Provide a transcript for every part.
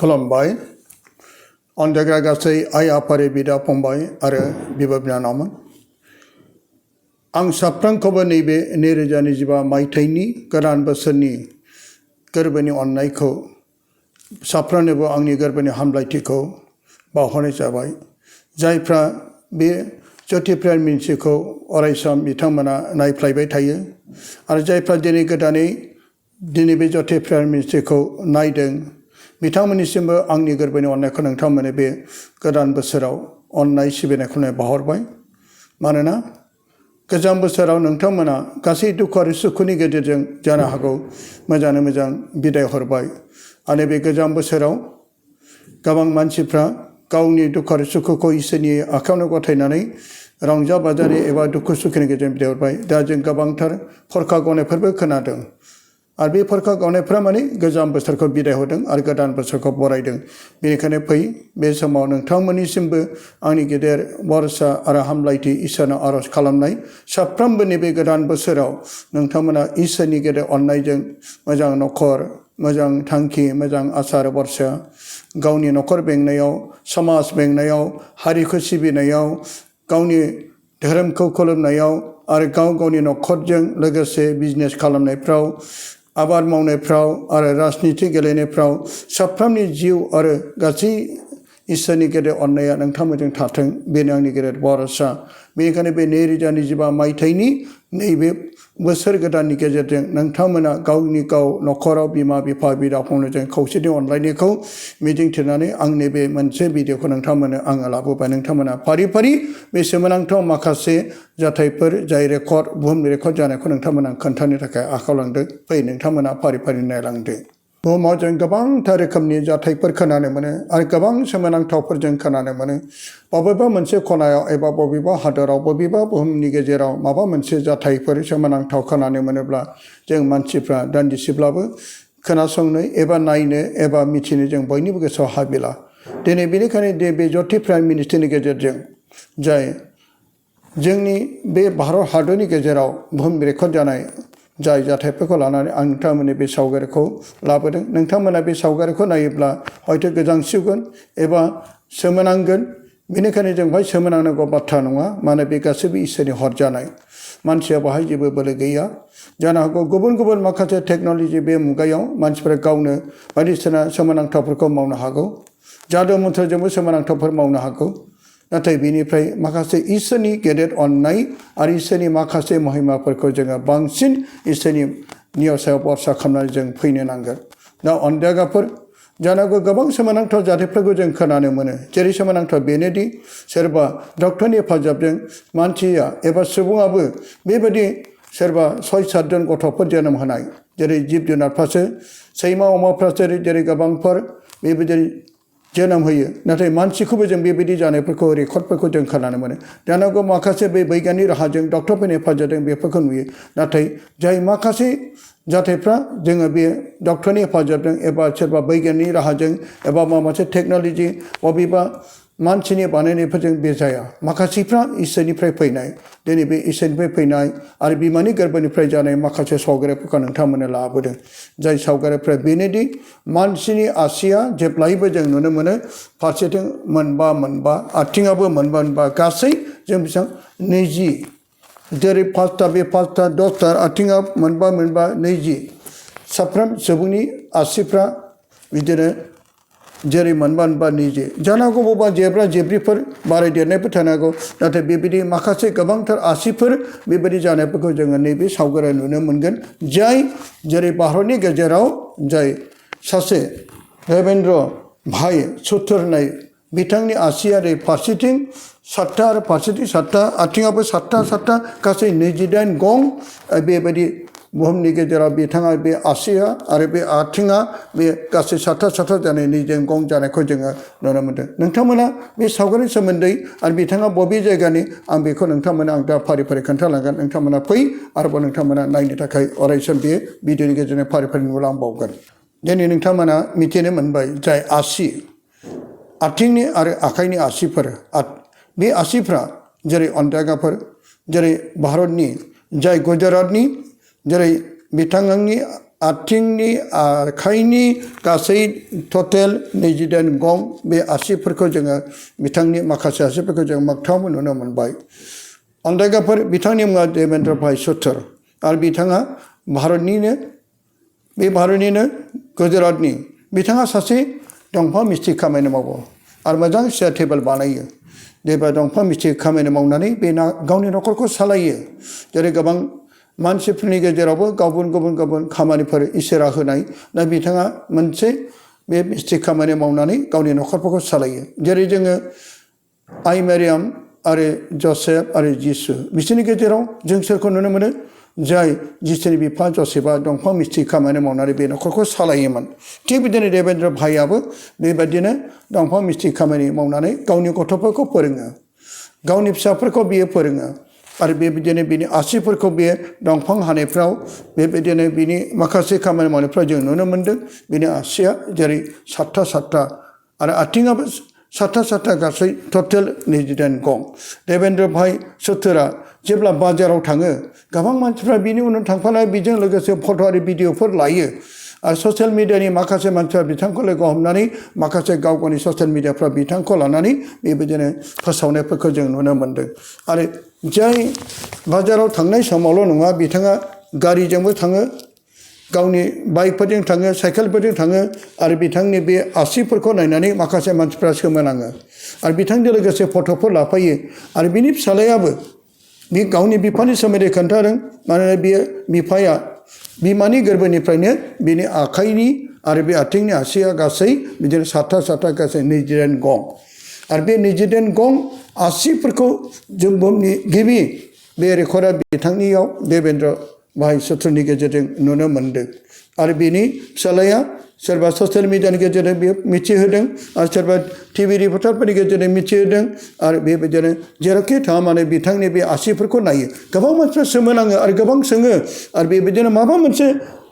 खुलुमबाय अनजाग्रा गासै आइ आफारि बिदा फंबाय आरो बिब' बिनानावमोन। आं साफ्रोमखौबो नैबे 2025 मायथाइनि गोदान बोसोरनि गोरबोनि अननायखौ साफ्रोमनोबो आंनि गोरबोनि हामलायथिखौ बावहरनाय जाबाय। जायफ्रा बे ज्योति प्राइम मिनिस्ट्रिखौ अरायसम बिथांमोना नायफ्लायबाय थायो आरो जायफ्रा दिनै बे ज्योति प्राइम मिनिस्ट्रिखौ नायदों बिथांमोननिसिमबो आंनि गोरबोनि अननायखौ नोंथांमोननो बे गोदान बोसोराव अननाय सिबिनायखौनो बावहरबाय। मानोना गोजाम बोसोराव नोंथांमोना गासै दुखु आरो सुखुनि गेजेरजों जानो हागौ मोजाङै मोजां बिदाय हरबाय आरो बे गोजाम बोसोराव गोबां मानसिफ्रा गावनि दुखु आरो सुखुखौ इसोरनि आखायावनो गथायनानै रंजा बाजानि एबा दुखु सुखुनि गेजेरजों बिदाय हरबाय। दा जों गोबांथार फरखा गनायफोरबो खोनादों आरो बे फरखा गनायफ्रा माने गोजाम बोसोरखौ बिदाय हरदों आरो गोदान बोसोरखौ बरायदों। बेनिखायनो फै बे समाव नोंथांमोननिसिमबो आंनि गेदेर भरसा आरो हामलायथि इसोरनाव आरज खालामनाय साफ्रोमबोनि बे गोदान बोसोराव नोंथांमोना इसोरनि गेदेर अननायजों मोजां नखर, मोजां थांखि, मोजां आसार भरसा गावनि नखर बेंनायाव, समाज बेंनायाव, हारिखौ सिबिनायाव, गावनि धोरोमखौ खुलुमनायाव आरो गावनि नखरजों लोगोसे बिजनेस खालामनायफ्राव, आबाद मावनायफ्राव आरो राजनिथि गेलेनायफ्राव साफ्रोमनि जिउ आरो गासै इसोरनि गेदेर अननाया नोंथांमोनजों थाथों। बेनो आंनि गेदेर भरसा। बेनिखायनो बे 2025 मायथाइनि नैबे बोसोर गोदाननि गेजेरजों नोंथांमोना गावनि नखराव बिमा बिफा बिदा फंबायजों खौसेथि अनलायनायखौ मिजिंथिनानै आंनि बे मोनसे भिडिअखौ नोंथांमोननो आङो लाबोबाय। नोंथांमोना फारि फारि बे सोमोनांथाव माखासे जाथायफोर जाय बुहुम रेकर्ड जानायखौ नोंथांमोना खोन्थानो थाखाय आखायाव लांदों। फै नोंथांमोना फारि फारि नायलांदो। बुहुमाव जों गोबांथार रोखोमनि जाथायफोर खोनानो मोनो आरो गोबां सोमोनांथावफोर जों खोनानो मोनो। बबेबा मोनसे खनायाव एबा बबेबा हादराव बबेबा बुहुमनि गेजेराव माबा मोनसे जाथायफोर सोमोनांथाव खोनानो मोनोब्ला जों मानसिफ्रा दान्दिसेब्लाबो खोनासंनो एबा नायनो एबा मिथिनो जों बयनिबो गोसोआव हाबिला। दिनै बेनिखायनो बे ज्योति प्राइम मिनिस्ट्रिनि गेजेरजों जाय जोंनि बे भारत हादरनि गेजेराव बुहुम रेकर्ड जानाय जाय जाथायफोरखौ लानानै आं नोंथांमोननि बे सावगारिखौ लाबोदों। नोंथांमोना बे सावगारिखौ नायोब्ला हयथ' गोजांसिगोन एबा सोमोनांगोन। बेनिखायनो जों बेहाय सोमोनांनांगौ बाथ्रा नङा। मानो बे गासैबो इसोरनि हरजानाय। मानसिया बाहाय जेबो बोलो गैया। जानो हागौ गुबुन गुबुन माखासे टेक्न'लजि बे मुगायाव मानसिफोरा गावनो बायदिसिना सोमोनांथावफोरखौ मावनो हागौ। जादु मन्त्रजोंबो सोमोनांथावफोर मावनो हागौ। नाथाय बेनिफ्राय माखासे इसोरनि गेदेर अननाय आरो इसोरनि माखासे महिमाफोरखौ जोङो बांसिन इसोरनि सायाव भरसा खालामनानै जों फैनो नांगोन। दा अनजागाफोर जानांगौ गोबां सोमोनांथाव जाथायफोरखौ जों खोनानो मोनो। जेरै सोमोनांथाव बेनोदि सोरबा डक्टरनि हेफाजाबजों मानसिया एबा सुबुङाबो बेबायदि सोरबा 6-7 जन गथ'फोर जोनोम होनाय। जेरै जिब जुनारफ्रासो सैमा अमाफ्रासो जेरै गोबांफोर बेबायदि जोनोम होयो। नाथाय मानसिखौबो जों बेबायदि जानायफोरखौ रेकर्डफोरखौ जों खोनानो मोनो। जानांगौ माखासे बे बैग्यानिक राहाजों डक्टरफोरनि हेफाजाबजों बेफोरखौ नुयो। नाथाय जाय माखासे जाथायफ्रा जोङो बे डक्टरनि हेफाजाबजों एबा सोरबा बैग्यानिक राहाजों एबा माबा मोनसे टेक्न'लजि बबेबा मानसिनि बानायनायफोरजों बे जाया। माखासेफ्रा इसोरनिफ्राय फैनाय। दिनै बे इसोरनिफ्राय फैनाय आरो बिमानि गोरबोनिफ्राय जानाय माखासे सावगारिफोरखौ नोंथांमोननो लाबोदों। जाय सावगारिफ्रा बेनोदि मानसिनि आसिया जेब्लायबो जों नुनो मोनो फारसेथिं मोनबा आथिङाबो मोनबा गासै जों बेसेबां 20 जेरै 5टा बे 5टा 10टा आथिङा मोनबा 20 साफ्रोम सुबुंनि आसिफ्रा बिदिनो जेरै मोनबा 20 जानो हागौ बबेबा जेब्रा जेब्रिफोर बारायदेरनायफोर थानो हागौ। नाथाय बेबायदि माखासे गोबांथार आसिफोर बेबायदि जानायफोरखौ जोङो नैबे सावगारियाव नुनो मोनगोन। जाय जेरै भारतनि गेजेराव जाय सासे देवेन्द्र भाई सुथुर होननाय बिथांनि आसिया ओरै फारसेथिं 7टा आरो फारसेथिं 7टा आथिङाबो 7टा गासै 28 गं बेबायदि बुहुमनि गेजेराव बिथाङा बे आसिया आरो बे आथिङा बे गासै 7टा जानाय 28 गं जानायखौ जोङो नुनो मोनदों। नोंथांमोना बे सावगारिनि सोमोन्दै आरो बिथाङा बबे जायगानि आं बेखौ नोंथांमोना आं दा फारि फारि खोन्थालांगोन। नोंथांमोना फै आरोबाव नोंथांमोना नायनो थाखाय अरायसम बे भिडिअनि गेजेरजों फारि फारि नुलांबावगोन। दिनै नोंथांमोना मिथिनो मोनबाय जाय आसि आथिंनि आरो आखाइनि आसिफोर बे आसिफ्रा जेरै अन्डागाफोर जेरै भारतनि जाय गुजरातनि जेरै बिथांनि आथिंनि आखाइनि गासै टटेल 28 गं बे आसिफोरखौ जोङो बिथांनि माखासे आसिफोरखौ जों मोगथाङाव नुनो मोनबाय अन्दायगाफोर बिथांनि मुङा देवेन्द्र भाई सुथुर आरो बिथाङा भारतनिनो गुजरातनि बिथाङा सासे दंफां मिस्ट्रि खामानि मावो आरो मोजां चेयार टेबोल बानायो बे दंफां मिस्ट्रि खामानि मावनानै बे गावनि न'खरखौ सालायो जेरै गोबां मानसिफोरनि गेजेरावबो गुबुन खामानिफोर इसोरा होनाय दा बिथाङा मोनसे बे मिस्ट्रि खामानि मावनानै गावनि न'खरफोरखौ सालायो जेरै जोङो आइ मेरियाम आरो जसेफ आरो जिसु बिसोरनि गेजेराव जों सोरखौ नुनो मोनो जाय जिसुनि बिफा जसेफआ दंफां मिस्ट्रि खामानि मावनानै बे न'खरखौ सालायोमोन थिग बिदिनो देवेन्द्र भाइयाबो बेबायदिनो दंफां मिस्ट्रि खामानि मावनानै गावनि गथ'फोरखौ फोरोङो गावनि फिसाफोरखौ बियो फोरोङो आरो बेबायदिनो बिनि आसिफोरखौ बे दंफां हानायफ्राव बेबायदिनो बिनि माखासे खामानि मावनायफ्राव जों नुनो मोन्दों बिनि आसिया जेरै सातथा आरो आथिङाबो सातथा गासै टटेल 28 गं देवेन्द्र भाई सुथुरा जेब्ला बाजाराव थाङो गोबां मानसिफ्रा बिनि उनाव थांफानाय बेजों लोगोसे फट' आरो भिडिअफोर लायो आरो ससियेल मिडियानि माखासे मानसिफ्रा बिथांखौ लोगो हमनानै माखासे गावनि ससियेल मिडियाफ्राव बिथांखौ लानानै बेबायदिनो फोसावनायफोरखौ जों नुनो मोन्दों आरो जाय बाजाराव थांनाय समावल' नङा बिथाङा गारिजोंबो थाङो गावनि बाइकफोरजों थाङो साइकेलफोरजों थाङो आरो बिथांनि बे आसिफोरखौ नायनानै माखासे मानसिफ्रा सोमोनाङो आरो बिथांजों लोगोसे फट'फोर लाफायो आरो बिनि फिसालायाबो बे गावनि बिफानि सोमोन्दै खोन्थादों मानोना बियो बिफाया बिमानि गोरबोनिफ्रायनो बिनि आखाइनि आरो बे आथिंनि आसिया गासै बिदिनो सातथा गासै 28 गं आरो बे 28 गं आसिफोरखौ जों बुहुमनि गिबि बे रेकर्डआ बिथांनियाव देवेन्द्र भाई सुथुरनि गेजेरजों नुनो मोन्दों आरो बिनि फिसालाया सोरबा ससियेल मिडियानि गेजेरजों बियो मिथिहोदों आरो सोरबा टिभि रिपर्टारफोरनि गेजेरजों मिथिहोदों आरो बेबायदिनो जेरावखि थाङा मानो बिथांनि बे आसिफोरखौ नायो गोबां मानसिफ्रा सोमोनाङो आरो गोबां सोङो आरो बेबायदिनो माबा मोनसे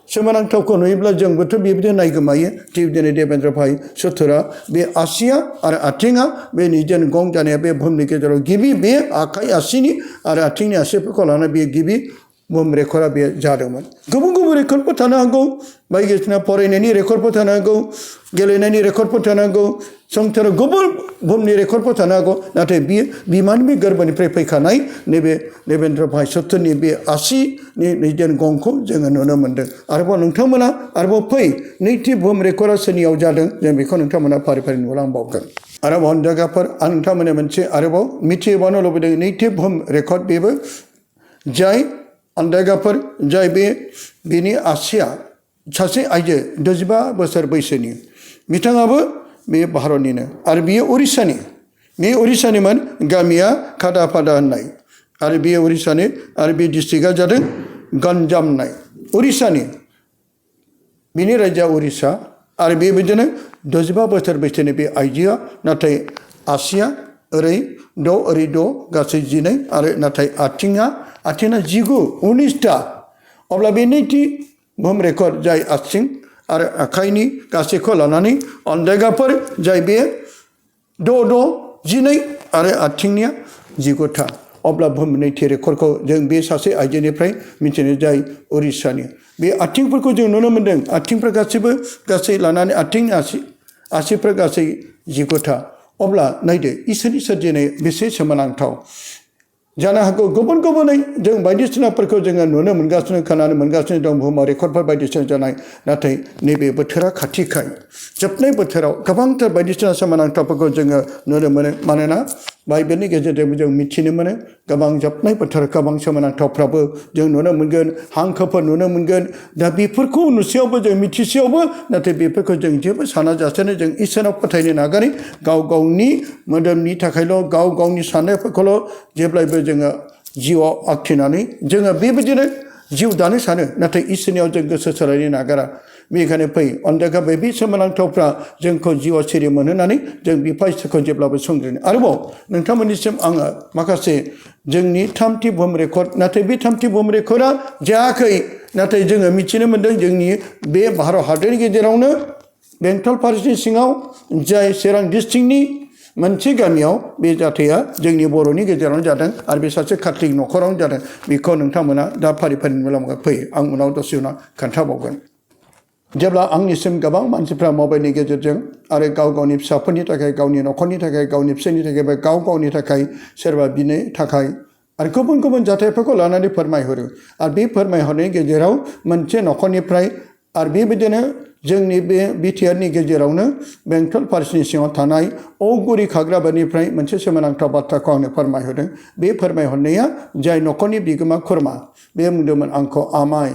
सोमोनांथावखौ नुयोब्ला जोंबोथ' बेबायदिनो नायगोमायो थिग बिदिनो देवेन्द्र भाई सुथुरा बे आसिया आरो आथिङा बे 28 गं जानाया बे बुहुमनि गेजेराव गिबि बे आखाइ आसिनि आरो आथिंनि आसिफोरखौ लानानै बे गिबि बुहुम रेकर्डआ बे जादोंमोन गुबुन रेकर्डफोर थानो हागौ बायदिसिना फरायनायनि रेकर्डफोर थानो हागौ गेलेनायनि रेकर्डफोर थानो हागौ संसाराव गुबुन बुहुमनि रेकर्डफोर थानो हागौ नाथाय बियो बिमानि बे गोरबोनिफ्राय फैखानाय नैबे देवेन्द्र भाई सुथुरनि बे आसिनि 28 गंखौ जोङो नुनो मोन्दों आरोबाव नोंथांमोना आरोबाव फै नैथि बुहुम रेकर्डआ सोरनियाव जादों जों बेखौ नोंथांमोना फारि नुलांबावगोन आरोबाव जायगाफोर आं नोंथांमोननो मोनसे आरोबाव मिथिहोबावनो लुबैदों नैथि बुहुम रेकर्ड बेबो जाय अन्दायगाफोर जाय बेनि आसिया सासे आइजो 25 बोसोर बैसोनि बिथाङाबो बे भारतनिनो आरो बियो उरिष्यानिमोन गामिया खादाफादा होननाय आरो बियो उरिष्यानि आरो बे डिस्ट्रिक्टआ जादों गन्जाम होननाय उरिष्यानि बिनि रायजोआ उरिष्या आरो बेबायदिनो 25 बोसोर बैसोनि बे आइजोआ नाथाय आसिया ओरै 6 गासै 12 आरो नाथाय आथिङा 19टा अब्ला बे नैथि बुहुम रेकर्ड जाय आथिं आरो आखाइनि गासैखौ लानानै अन्दायगाफोर जाय बे 12 आरो आथिंनिया 19टा अब्ला बुहुम नैथि रेकर्डखौ जों बे सासे आइजोनिफ्राय मिथिनो जाय उरिष्यानि बे आथिंफोरखौ जों नुनो मोन्दों आथिंफ्रा गासै लानानै आथिंनि आसिफ्रा गासै 19टा अब्ला नायदो इसोरनि सोरजिनाय बेसे सोमोनांथाव जानो हागौ गुबुनै जों बायदिसिनाफोरखौ जोङो नुनो मोनगासिनो खोनानो मोनगासिनो दं बुहुमाव रेकर्डफोर बायदिसिना जानाय नाथाय नैबे बोथोरा खाथिखाय जोबनाय बोथोराव गोबांथार बायदिसिना सोमोनांथावफोरखौ जोङो नुनो मोनो मानोना बाइबेलनि गेजेरजों जों मिथिनो मोनो गोबां जोबनाय बोथोर गोबां सोमोनांथावफ्राबो जों नुनो मोनगोन हांखोफोर नुनो मोनगोन दा बेफोरखौ नुसेयावबो जों मिथिसेयावबो नाथाय बेफोरखौ जों जेबो सानाजासेनो जों इसोराव फोथायनो नागारै गावनि मोदोमनि थाखायल' गावनि साननायफोरखौल' जेब्लायबो जोङो जिउआव आखिनानै जोङो बेबायदिनो जिउ दानो सानो नाथाय इसोरनियाव जों गोसो सोलायनो नागारा बेनिखायनो फै अन्दायगा बे सोमोनांथावफ्रा जोंखौ जिउआव सिरि मोनहोनानै जों बिफा इसोरखौ जेब्लाबो संग्रिनो आरोबाव नोंथांमोननिसिम आङो माखासे जोंनि थामथि बुहुम रेकर्ड नाथाय बे थामथि बुहुम रेकर्डआ जायाखै नाथाय जोङो मिथिनो मोन्दों जोंनि बे भारत हादरनि गेजेरावनो बेंटल पारिसनि सिङाव जाय चिरां डिस्ट्रिक्टनि मोनसे गामियाव बे जाथाया जोंनि बर'नि गेजेरावनो जादों आरो बे सासे काथलिक न'खरावनो जादों बेखौ नोंथांमोना दा फारि मुलाम्फा फैयो आं उनाव दसे उनाव खोन्थाबावगोन जेब्ला आंनिसिम गोबां मानसिफ्रा मबाइलनि गेजेरजों आरो गाव गावनि फिसाफोरनि थाखाय गावनि नखरनि थाखाय गावनि फिसायनि थाखाय बा गाव गावनि थाखाय सोरबा बिनो थाखाय आरो गुबुन गुबुन जाथायफोरखौ लानानै फोरमायहरो आरो बे फोरमायहरनायनि गेजेराव मोनसे नखरनिफ्राय आरो बेबायदिनो जोंनि बे बिटिआरनि गेजेरावनो बेंटल पार्सनि सिङाव थानाय औगुरि खाग्राबारिनिफ्राय मोनसे सोमोनांथाव बाथ्राखौ आंनो फोरमायहरदों बे फोरमायहरनाया जाय नखरनि बिगोमा खुरमा बे बुंदोंमोन आंखौ आमाय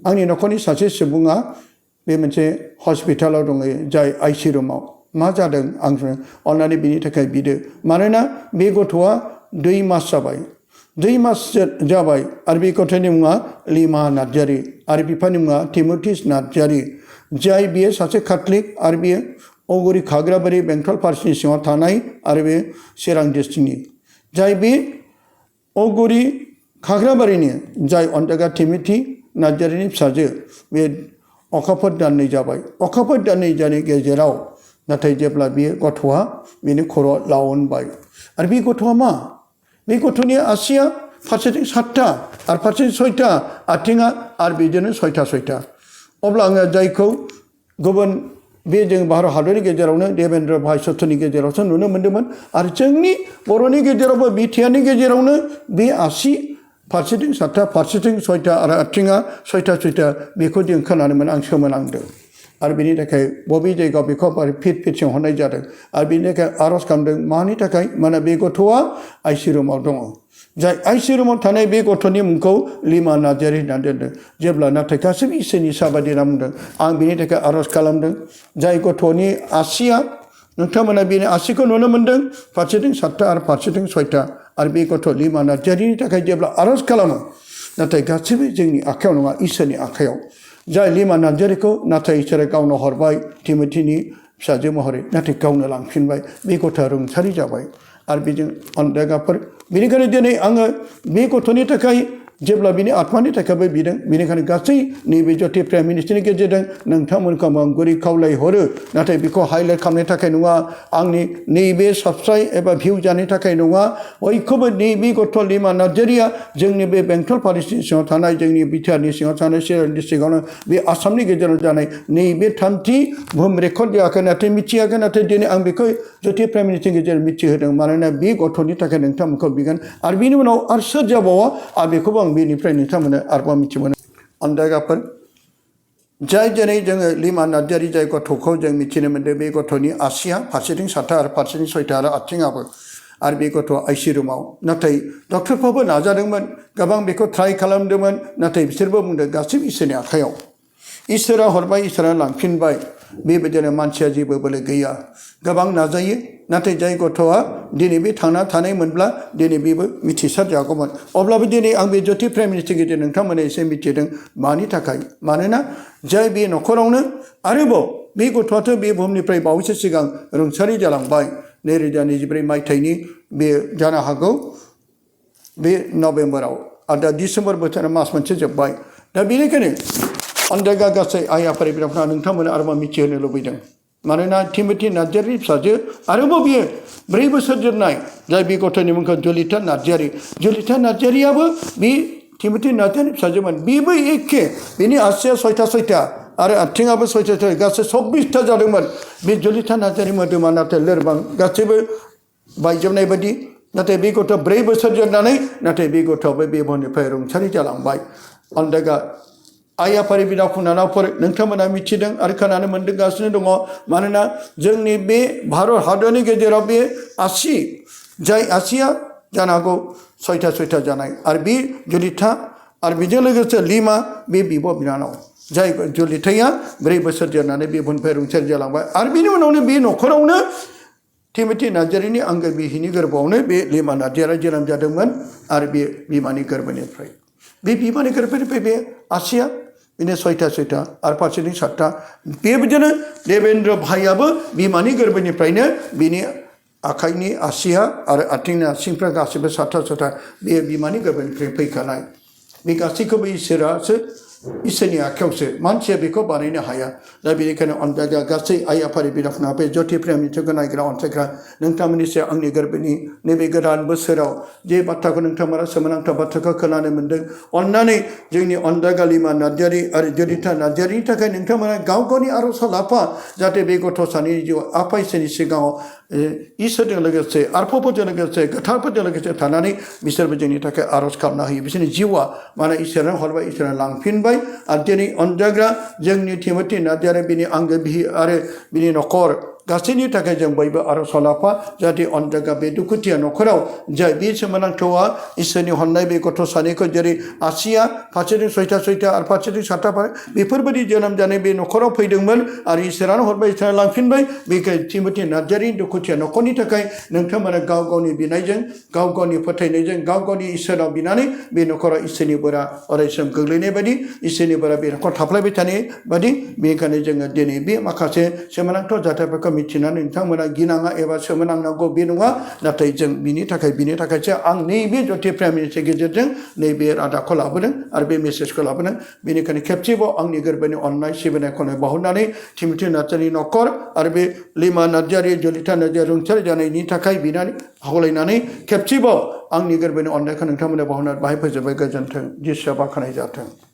आंनि नखरनि सासे सुबुङा बे मोनसे हस्पिटालाव दङ जाय आइसि रुमाव मा जादों आं अन्नानै बिनि थाखाय बिदो मानोना बे गथ'आ 2 मास जाबाय 2 मास जाबाय आरो बे गथ'नि मुङा लिमा नार्जारि आरो बिफानि मुङा टिम'थिस नार्जारि जाय बियो सासे काथलिक आरो बियो औगुरि खाग्राबारि बेंटल पार्सनि सिङाव थानाय आरो बे चिरां डिस्ट्रिक्टनि जाय बे औगुरि खाग्राबारिनि जाय अन्दागा टिम'थि नार्जारिनि फिसाजो बे अखाफोर दाननै जाबाय अखाफोर दाननै जानायनि गेजेराव नाथाय जेब्ला बियो गथ'आ बेनि खर'आ लावनबाय आरो बे गथ'आ मा बे गथ'नि आसिया फारसेथिं 7था आरो फारसेथिं 6था आथिङा आरो बिदिनो 6था अब्ला आङो जायखौ गुबुन बे जों भारत हादरनि गेजेरावनो देवेन्द्र भाई सत्रनि गेजेरावसो नुनो मोन्दोंमोन आरो जोंनि बर'नि गेजेरावबो बिटिआरनि गेजेरावनो बे आसि फारसेथिं 7था फारसेथिं 6था आरो आथिङा 6था बेखौ जों खोनानोमोन आं सोमोनांदों आरो बेनि थाखाय बबे जायगायाव बेखौ फिट सोंहरनाय जादों आरो बेनि थाखाय आर'ज खालामदों मानि थाखाय माने बे गथ'आ आइसि रुमाव दङ जाय आइसि रुमाव थानाय बे गथ'नि मुंखौ लिमा नार्जारि होननानै दोनदों जेब्ला नाथाय गासैबो इसोरनि साबादि होनना बुंदों आं बेनि थाखाय आर'ज खालामदों जाय गथ'नि आसिया नोंथांमोना बेनि आसिखौ नुनो मोन्दों फारसेथिं 7था आरो फारसेथिं 6था आरो बे गथ' लिमा नार्जारिनि थाखाय जेब्ला आर'ज खालामो नाथाय गासैबो जोंनि आखायाव नङा इसोरनि आखायाव जाय लिमा नार्जारिखौ नाथाय इसोरा गावनो हरबाय टिम'थिनि फिसाजो महरै नाथाय गावनो लांफिनबाय बे गथ'आ रुंसारि जाबाय आरो बेजों अनदागाफोर बेनिखायनो दिनै आङो बे गथ'नि थाखाय जेब्ला बिनि आत्मानि थाखायबो बिदों बेनिखायनो गासै नैबे जति प्राइम मिनिस्टारनि गेजेरजों नोंथांमोनखौ आं गुरै खावलायहरो नाथाय बेखौ हाइलाइट खालामनो थाखाय नङा आंनि नैबे साबस्क्राइब एबा भिउ जानो थाखाय नङा बयखौबो नैबे गथ' लिमा नार्जारिया जोंनि बे बेंटल पार्सनि सिङाव थानाय जोंनि बिटिआरनि सिङाव थानाय चिरां डिस्ट्रिक्टआवनो बे आसामनि गेजेराव जानाय नैबे थामथि बुहुम रेकर्ड जायाखै नाथाय मिथियाखै नाथाय दिनै आं बेखौ जति प्राइम मिनिस्टारनि गेजेरजों मिथिहोदों मानोना बे गथ'नि थाखाय नोंथांमोनखौ बिगोन आरो बिनि उनाव आरो सोर जाबावो आरो बेखौबो आं बेनिफ्राय नोंथांमोननो आरोबाव मिथिमोनो अनदागाफोर जाय दिनै जोङो लिमा नार्जारि जाय गथ'खौ जों मिथिनो मोन्दों बे गथ'नि आसिया फारसेथिं 7था आरो फारसेथिं 6था आरो आथिङाबो आरो बे गथ'आ आइसि रुमाव नाथाय डक्टरफ्राबो नाजादोंमोन गोबां बेखौ ट्राइ खालामदोंमोन नाथाय बिसोरबो बुंदों गासैबो इसोरनि आखायाव इसोरा हरबाय इसोरा लांफिनबाय बेबायदिनो मानसिया जेबो बोलो गैया गोबां नाजायो नाथाय जाय गथ'आ दिनै बे थांना थानायमोनब्ला दिनै बेबो मिथिसार जागौमोन अब्लाबो दिनै आं बे जति प्राइम मिनिस्टारनि गेजेरजों नोंथांमोना एसे मिथिदों मानि थाखाय मानोना जाय बे नखरावनो आरोबाव बे गथ'आथ' बे बुहुमनिफ्राय बावैसो सिगां रुंसारि जालांबाय 2024 मायथाइनि बे जानो हागौ बे नभेम्बराव आरो दा डिसेम्बर बोथोरा मास मोनसे जोब्बाय दा बेनिखायनो अनदागा गासै आइ आफारि बिदाफोरा नोंथांमोना आरोबाव मिथिहोनो लुबैदों मानोना टिम'थि नार्जारिनि फिसाजो आरोबाव बियो 4 बोसोर जोरनाय जाय बे गथ'नि मुंखौ जुलिता नार्जारियाबो बे टिम'थि नार्जारिनि फिसाजोमोन बेबो एखे बेनि आसिया 6था आरो आथिङाबो 6था गासै 24था जादोंमोन बे जुलिता नार्जारि मोदोमा नाथाय लोरबां गासैबो बायजोबनाय बायदि नाथाय बे गथ'आ 4 बोसोर जोरनानै नाथाय बे गथ'आबो बे बुहुमनिफ्राय रुंसारि जालांबाय अनदागा आइ आफारि बिदा फंबायफोर नोंथांमोना मिथिदों आरो खोनानो मोनगासिनो दङ मानोना जोंनि बे भारत हादरनि गेजेराव बे आसि जाय आसिया जानो हागौ 6था जानाय आरो बे जुलिता आरो बेजों लोगोसे लिमा बे बिब' बिनानाव जाय जुलिताया 4 बोसोर जोरनानै बे बुहुमनिफ्राय रुंसारि जालांबाय आरो बेनि उनावनो बे नखरावनो टिम'थि नार्जारिनि आंगो बिहिनि गोरबोआवनो बे लिमा नार्जारिया जोनोम जादोंमोन आरो बे बिमानि गोरबोनिफ्राय बे बिमानि गोरबोनिफ्राय बे आसिया बिनो 6था आरो फारसेथिं 7था बेबायदिनो देवेन्द्र भाइयाबो बिमानि गोरबोनिफ्रायनो बिनि आखाइनि आसिया आरो आथिंनि आसिंफ्रा गासैबो 7था बे बिमानि गोरबोनिफ्राय फैखानाय बे गासैखौबो इसोरासो इसोरनि आखायावसो मानसिया बेखौ बानायनो हाया दा बेनिखायनो अनजायग्रा गासै आइ आफानि बिदा-फंबाय बे ज्योति प्रेमनि थोखौ नायग्रा अनसायग्रा नोंथांमोननि सायाव आंनि गोरबोनि नैबे गोदान बोसोराव जे बाथ्राखौ नोंथांमोना सोमोनांथाव बाथ्राखौ खोनानो मोन्दों अननानै जोंनि अनजायग्रा लिमा नार्जारि आरो जनिता नार्जारिनि थाखाय नोंथांमोना गाव गावनि आर'जखौ लाफा जाहाथे बे गथ' सानैनि जिउआव आफा इसोरनि सिगाङाव इसोरजों लोगोसे आरफफोरजों लोगोसे गोथारफोरजों लोगोसे थानानै बिसोरबो जोंनि थाखाय आर'ज खालामनो होयो बिसोरनि जिउआ माने इसोरा हरबाय इसोरा लांफिनबाय आरो दिनै अनजायग्रा जोंनि थिमथि नार्जारि बिनि आंगो बिहि आरो बिनि नख'र गासैनि थाखाय जों बयबो आर'ज लाफा जाहाथे अनजायग्रा बे दुखुथिया नख'राव जाय बे सोमोनांथावा इसोरनि हरनाय बे गथ' सानैखौ जेरै आसिया फारसेथिं सयथा आरो फारसेथिं सातथा बेफोरबायदि जोनोम जानाय बे नख'राव फैदोंमोन आरो इसोरानो हरबाय इसोरा लांफिनबाय बे थिमथि नार्जारि दुखुथिया नख'रनि थाखाय नोंथांमोना गाव गावनि बिनायजों गाव गावनि फोथायनायजों गाव गावनि इसोराव बिनानै बे नख'राव इसोरनि बोरा अरायसम गोग्लैनाय बायदि इसोरनि बोरा बे नख'र थाफ्लायबाय थानाय बायदि बेनिखायनो जोङो दिनै बे माखासे सोमोनांथाव जाथायफोरखौ मिथिनानै नोंथांमोना गिनाङा एबा सोमोनांनांगौ बे नङा नाथाय जों बिनि थाखायसो आं नैबे ज्योति प्रेमनि गेजेरजों नैबे रादाबखौ लाबोदों आरो बे मेसेजखौ लाबोदों बेनिखायनो खेबसेबाव आंनि गोरबोनि अननाय सिबिनायखौ बावहरनानै थिमथि नार्जारि नख'र आरो बे लिमा नार्जारि जनिता नार्जारि रुंसारि जानायनि थाखाय बिनानै खावलायनानै खेबसेबाव आंनि गोरबोनि अननायखौ नोंथांमोना बावहरनानै बाहाय फोजोबबाय गोजोन्थों जिसुआ बाख्नाय जाथों।